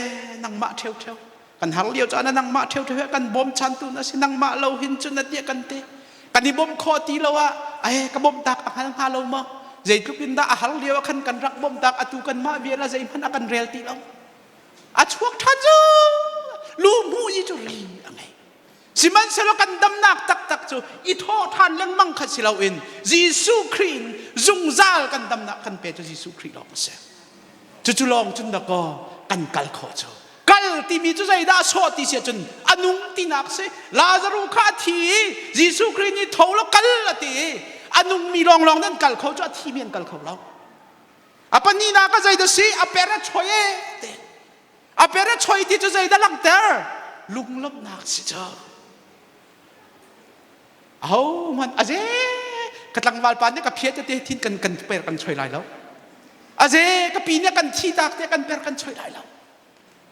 nangmah ṭheu ṭheu kan har lio caan ah nangmah ṭheu ṭheu kan bawmchan tu na si nangmah lo hin cun na tiah kan ti kan i bawmh khawh ti lo ah ai ka bawmh tak a hngal hnga lo maw zeitluk in dah a har lio ah khan kan rak bawmh tak atu kan mah vial a zeihmanh a kan rel ti lo a chuak ṭhan cu lu hmu i cu ri a ngei sihmanhsehlaw kan damnak taktak cu i thawh ṭhan lengmang kha si loin Jesuh Khrih in zungzal kan damnak kan pe cu Jesuh Khrih lawng a si cucu lawng cun dakaw kan kal khawh cu kal timi cu zeidah a sawh ti si ahcun a nung tinak si Lazaruh kha a thi i Jesuh Khrih nih tho law kal a ti i a nungmi lawnglawng nan kal kho cu a thimi an kal kho lo a pahnihnak ah zeidah si a per a choi e te a per a choi ti cu zeidah langhter lunglawmhnak si cu aho hmanh aze ka tlangval pa nih ka phiat te thin kan kan per kan choi lai lo aze ka pi nih kan thi tak te kan per kan choi lai lo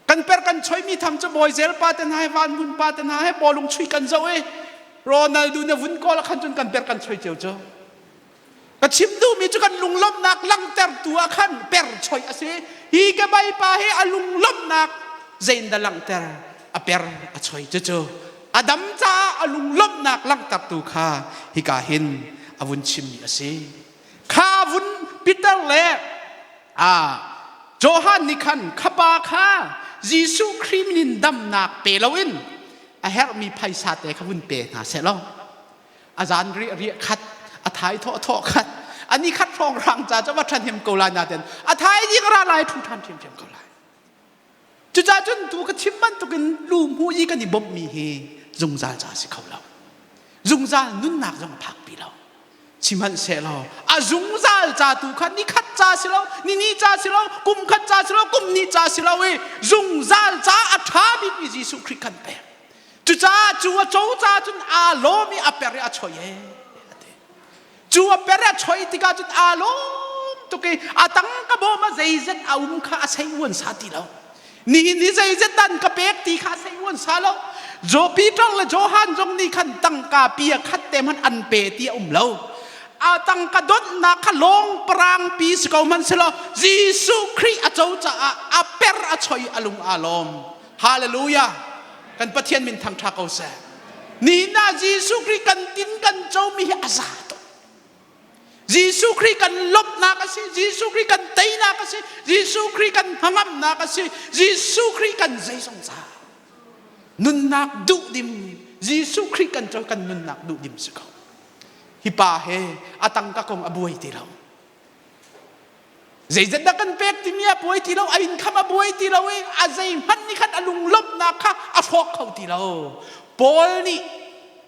kan per kan choi mi tham cu bawi zel pa te hna he van mun pa te hna he bawlung chui kan zo i Ronaldo na vun kawl khan cun kan per kan choi cio cu ka chim duhmi cu kan lunglawmhnak langhtertu ah khan per choi a si hi ka bai pa hi a lunglawmhnak zein dah langhter a per a choi cucu a dam caah a lunglawmhnak langhtertu kha hika hin a vun chimmi a si kha vun Peter le a Johan nih khan khapa kha Jesuh Khrih min in damnak pe loin a herhmi phaisa te kha vun pe hna seh law a zan riah riah khat a thai thawh thawh khat ani khat hrawng rang ca cu va ṭhahnem ko lai naten a thai ding ra lai ṭhu ṭhan ṭhiamṭhiam ko lai cucaah cun tu ka chim bantukin lu hmu i kan i bawmhmi hi zungzal ca si kho lo zungzal nunnak zong a phak pi lo sihmanhsehlaw a zungzal ca tu kha ni khat ca si lo ni ni ca si lo kum khat ca si lo kum ni ca si lo i zungzal ca a ṭha bikmi Jesuh Khrih kan pek Cucaah cu a co ca cun aa lawm i a per i a choi e a ti. Cu a per i a choi tikah cun aa lawm tuk i a tangka bawm ah zeizat a um kha a sei uan sa ti lo. Nihin hi zeizat dan ka pek ti kha a sei uan sa lo. Jo Peter le Johan zong nih khan tangka pia khat te hmanh an pe ti a um lo. A tangka donhnak kha lawng parang pi si ko hmanh selaw Jesuh Khrih a co caah a per a choi a lung aa lawm. Hallelujah! Kan Pathian min thangṭha ko seh. Nihin ah Jesuh Khrih kan tin kan comi hi a za tuk. Jesuh Khrih kan lawmhnak a si. Jesuh Khrih kan teinak a si. Jesuh Khrih kan hnangamnak a si. Jesuh Khrih kan zeizong ca. Nunnak duhdim Jesuh Khrih kan co kan nunnak duhdim si ko. Hi pa he a tangka kong a buai ti lo. Zeizat dah kan pek timi a buai ti lo, a income a buai ti lo i a zeihmanh nih khan a lunglawmhnak kha a hrawk kho ti lo. Paul nih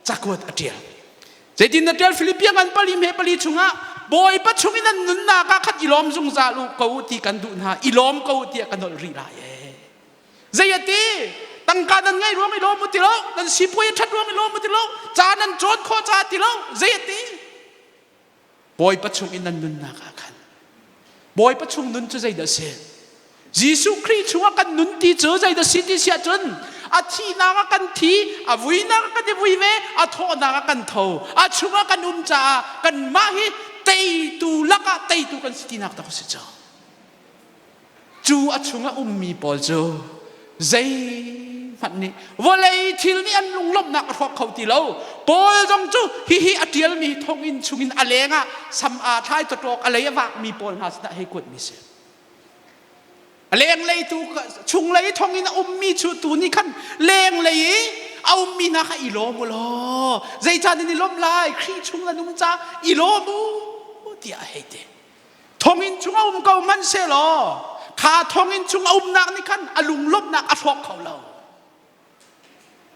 cakuat a ṭial. Zeitin na ṭial Philippian ngan pali hme pali chungah Bawipa chung in nan nunnak ah khan i lawm zungzal u ko u ti kan duh hna, i lawm ko u tiah ka nolh rih lai ee. Zei a ti? Tangka nan ngeih ruang i lawm u ti lo, nan sipuai a ṭhat ruang i lawm u ti lo, ca nan cawn khawh caah ti lo, zei a ti? Bawipa chung in nan nunnak ah khan Bawipa chung nun cu zeidah a si? Jesuh Khrih chungah kan nun ti cu zeidah si ti si ahcun a thihnak ah kan thi, a vuinak ah kan i vui ve, a thawhnak ah kan tho, a chungah kan um caah kanmah hi teitu lakah teitu kan si tinak tak a si cu. Cu a chungah ummi pawl cu zeihmanh nih vawlei thil nih an lunglawmhnak a hrawk kho ti lo. Paul zong cu hihi a ṭialmi thonginn chungin a lengah sam aa thlai cawṭawk a lei a vakmi pawl hna sinah hei kuatmi si. A lenglei tu chunglei thonginn a ummi cu tu nih khan lenglei i a ummi hna kha i lawm u law zeicah nan i lawmh lai Khrih chung nan um caah i lawm u tiah a hei ti. Thonginn chung a um ko hmanhsehlaw kha thonginn chung a umnak nih khan a lunglawmhnak a hrawk kho lo.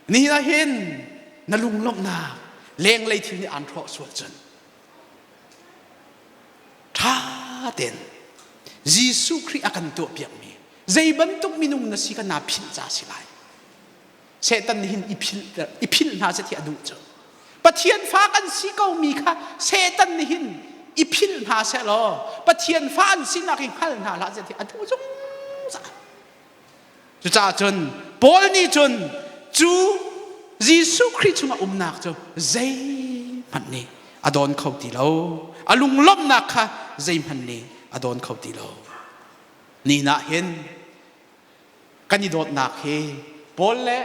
Nihin ah hin na lunglawmhnak lenglei thil nih aan hrawh sual cun ṭha. Ṭha tein Jesuh Khrih a kan tuahpiakmi zei bantuk minung na si kha naa philh ca si lai. Satan nih hin i philh i philh hna seh ti a duh cu. Pathian fa kan si ko mi kha Satan nih hin i philh hna seh law Pathian fa an sinak hi hngal hna hlah seh ti a duh zungzal. Cucaah cun Paul nih cun cu Jesuh Khrih chungah umnak cu zeihmanh nih a dawn kho ti lo. A lunglawmhnak kha zeihmanh nih a dawn kho ti lo. Ni nah hin kan i dawtnak hi Paul le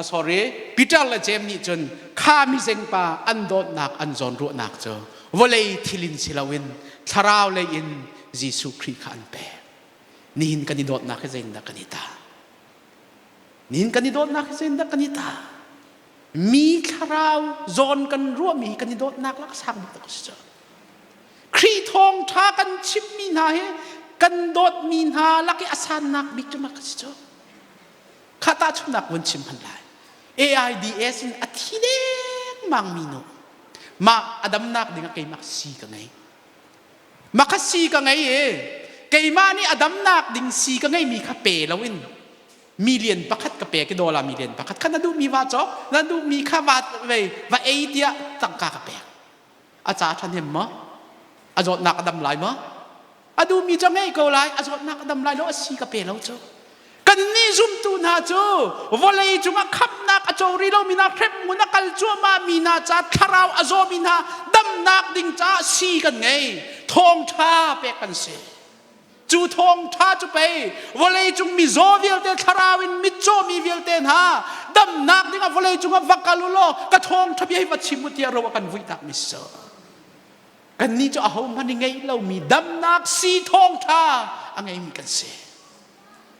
sorry Peter le Jeim nih cun kha mizengpa an dawtnak an zawnruahnak cu vawlei thil in si loin thlarau lei in Jesuh Khrih kha an pek. Nihin kan i dawtnak hi zeitindah kan i tah? Nihin kan i dawtnak hi zeitindah kan i tah? Mi thlarau zawn kan ruahmi hi kan i dawtnak lak sang bik tak a si cu. Khrih thawngṭha kan chimmi hna hi kan dawtmi hna lak i a sannak bik cu mak a si cu. Kha tahchunhnak vun chim hman lai. AIDS in a thi dengmang mi nu mah a damnak ding ah keimah si ka ngei. Mah kha si ka ngei i keimah nih a damnak ding si ka ngeimi kha pe loin million pakhat ka pek i dollar million pakhat kha na duhmi va cawk na duhmi kha va vei va ei tiah tangka ka pek. A ca ṭhahnem maw? A zawtnak a dam lai maw? A duhmi cu a ngei ko lai, a zawtnak a dam lai lo, a si ka pe lo cu. Kannih zumtu hna cu vawlei cungah khamhnak a co rih lomi hna, hremhmun a kal cuahmahmi hna ca thlarau a zawmi hna damnak ding caah si kan ngei. Thawngṭha pek kan si. Cu thawngṭha cu pei vawlei cung mizaw vialte thlarau in mitcawmi vialte hna damnak dingah vawlei cungah va kal u law ka thawngṭha bia hi va chim u tiah ro a kan vuihtakmi si. Kannih cu ahohmanh i ngeih lomi damnak si thawngṭha a ngeimi kan si.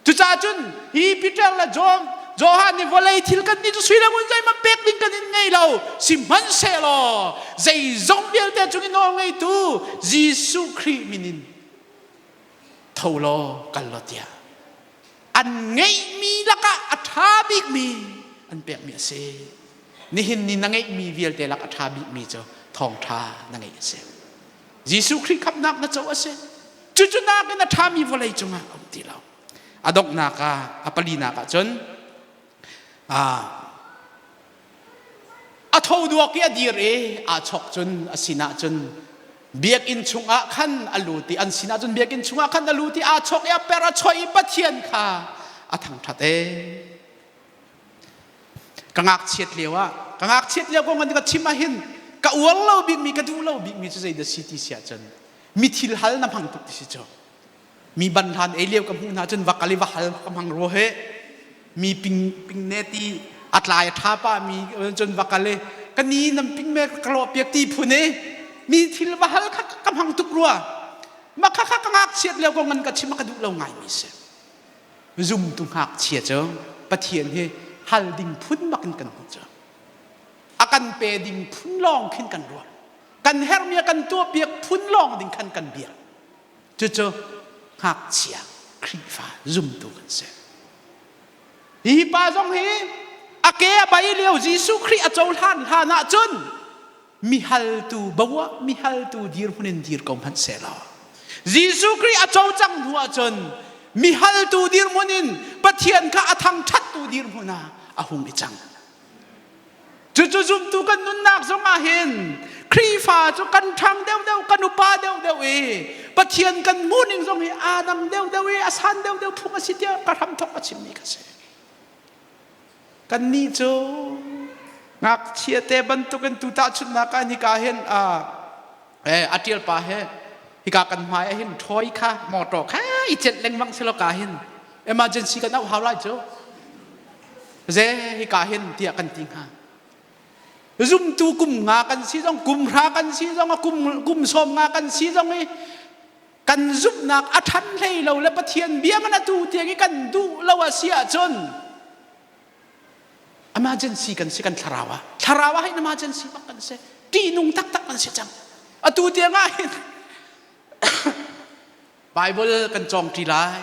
Cucaah cun hi Peter le John Johan nih vawlei thil kan nih cu sui le ngun zeihmanh pek ding kan in ngei lo. Sihmanhsehlaw zeizong vialte cung i nawl ngeitu Jesuh Khrih min in tho law kal law tiah an ngeihmi lakah a ṭha bikmi an pekmi a si. Nihin ni na ngeihmi vialte lak a ṭha bikmi cu thawngṭha na ngeih a si. Jesuh Khrih khamhnak na co a si. Cucu nakin a ṭhami vawlei cungah a um ti lo. A donghnak ah, a palinak ah cun a tho duak i a dir i aa chok cun a sinah cun biakinn chungah khan a lut i an sinah cun biakinn chungah khan a lut i aa chok i a per a choi i Pathian kha a thangṭhat e. Ka ngakchiat lio ah ka ngakchiat lio kong an ka chim ahhin ka uar lo bikmi ka duh lo bikmi cu zeidah si ti si ahcun mi thil hal na hmang tuk ti si cu. Mi ban hlan ei lio ka hmuh hna cun va kal i va hal ka hmang rua he. Mi ping ping ne ti a tlai a ṭha pa mi cun va kal i ka ni nam ping me ka lawh piak ti phun i mi thil va hal kha ka hmang tuk rua. Mah kha kha ka ngakchiat lio kong an ka chim ka duh lo ngai mi si. Zumtu ngakchia cu Pathian hi hal ding phun bak in kan hmuh cu. A kan pe ding phun lawng khin kan ruah. Kan herhmi a kan tuahpiak phun lawng ding khan kan biak. Cucu ngakchia Khrihfa zumtu kan si. Hi pa zong hi a ke a bai lio Jesuh Khrih a cohlan hlan ahcun mihaltu boah mihaltu dirhmun in dir ko hmanh sehlaw Jesuh Khrih a co cang hnu ahcun mihaltu dirhmun in Pathian kha a thangṭhattu dirhmun ah a hung i cang. Cucu zumtu kan nunnak zongah hin Khrihfa cu kan ṭhang deuhdeuh, kan upa deuhdeuh i Pathian kan hmuhning zong hi aa dang deuhdeuh i a san deuhdeuh phung a si tiah ka hramthok a chimmi ka si. Kannih cu ngakchia te bantukin tu tahchunhnak ah hika hin a ṭial pa he hika kan hmai ah hin ṭhawi kha motor kha i celh lengmang si lo ka hin emergency kan auh hau lai cu ze hika hin tiah kan ti hnga. Zumtu kum nga kan si zong kum hra kan si zong kum kum sawm nga kan si zong i kan zumhnak a ṭhan hlei lo le Pathian bia man atu tiang i kan duh lo a si ahcun emergency kan si kan thlarau ah thlarau ah hin emergency bak kan si ṭihnung taktak kan si cang atu tiang ah hin Bible kan cawng ṭi lai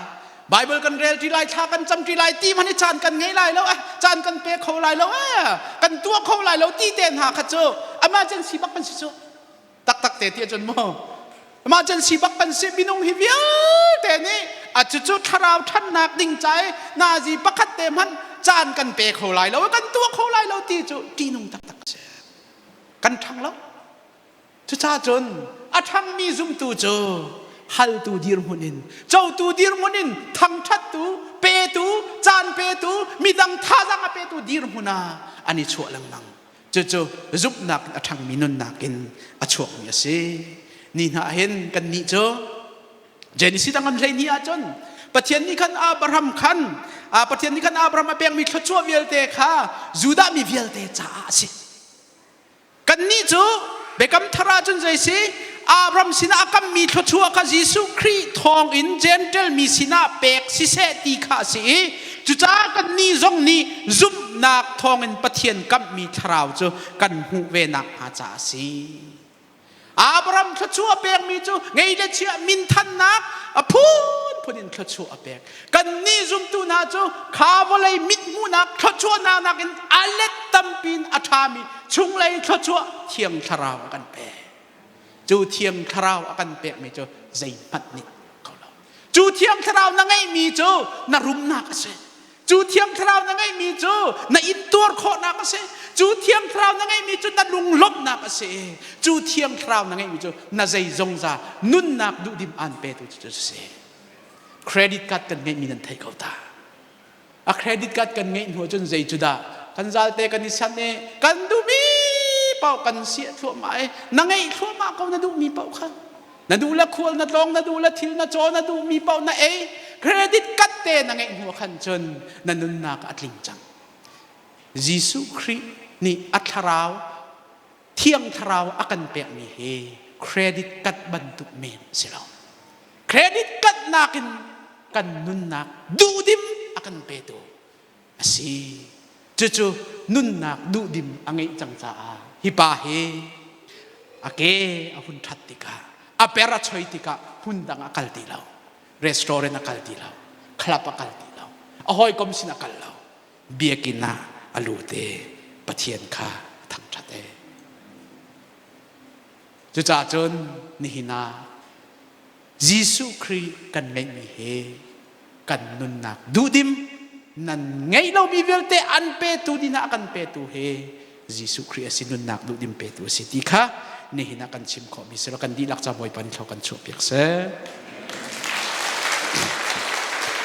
Bible kan rel ṭi lai thla kan cam ṭi lai ti hmanh hi caan kan ngei lai lo eh caan kan pe kho lai lo eh kan tuah kho lai lo ti te hna kha cu emergency bak kan si cu taktak te ti ahcun mu. Emergency bak kan si minung hi vialte nih a cucu thlarau ṭhannak ding ca i nazi pakhat te hmanh caan kan pe kho lai lo kan tuah kho lai lo ti cu ṭihnung taktak a si. Kan ṭhang lo. Cucaah cun a ṭhangmi zumtu cu haltu dirhmun in cotu dirhmun in thangṭhattu petu caan petu midang thazaang a petu dirhmun ah an i chuah lengmang. Cucu zumhnak in a ṭhangmi nunnak in a chuakmi a si. Ni hna hin kannih cu Genesis dang an 12 ahcun Pathian nih khan Abraham khan Pathian nih khan Abraham a pekmi thluachuah vialte kha Judah mi vialte caah a si. Kannih cu Biakam Thar ahcun zei si Abraham sinah a kammi thluachuah kha Jesuh Khrih thawngin Jentail mi sinah pek siseh ti kha a si i cucaah kannih zong nih zumhnak thawngin Pathian kamhmi thlarau cu kan hmuh ve nakhnga caah a si. Abraham thluachuah a pekmi cu ngei le chia minthannak a phunphun in thluachuah a pek. Kannih zumtu hna cu kha vawlei mithmuhnak thluachuahnak nakin a let tampi in a ṭhami chunglei thluachuah Thiang Thlarau a kan pek. Cu Thiang Thlarau a kan pekmi cu zeihmanh nih kho lo. Cu Thiang Thlarau na ngeihmi cu na rumnak a si. Cu Thiang Thlarau na ngeihmi cu na intuar khawhnak a si. Cu Thiang Thlarau na ngeihmi cu na lunglawmhnak a si. Cu Thiang Thlarau na ngeihmi cu na zeizongza nunnak duhdim aan petu cu a si. Credit card kan ngeihmi nan thei ko ta. A credit card kan ngeih hnu cun zei cu dah kan zalte kan i sanh i kan duhmi paoh kan siah thluahmah i na ngeih thluahmah ko na duhmi paoh kha na duh le khual na tlawng na duh le thil na caw na duhmi paoh na ei credit card te na ngeih hnu khan cun na nunnak a tling cang Jesuh Khrih nih a thlarau Thiang Thlarau a kan pekmi hi credit card bantuk men a si lo. Credit card nakin kan nunnak duhdim a kan petu a si. Cucu nunnak duhdim a ngeih cang caah hi pa hi a ke a hun ṭhat tikah a per a choi tikah hmun dang a kal ti lo. Restaurant a kal ti lo. Club a kal ti lo. A hawikom sin a kal lo. Biakinn ah a lut i Pathian kha a thangṭhat e. Cucaah cun nihin ah Jesuh Khrih kan ngeihmi hi kan nunnak duhdim nan ngeih lomi vialte an petu dingah a kan petu hi Jesuh Khrih a si nunnak duhdim petu a si ti kha nihin ah kan chim khawhmi si lo kan dihlak ca Bawipa nih thlaw kan chuahpiak seh.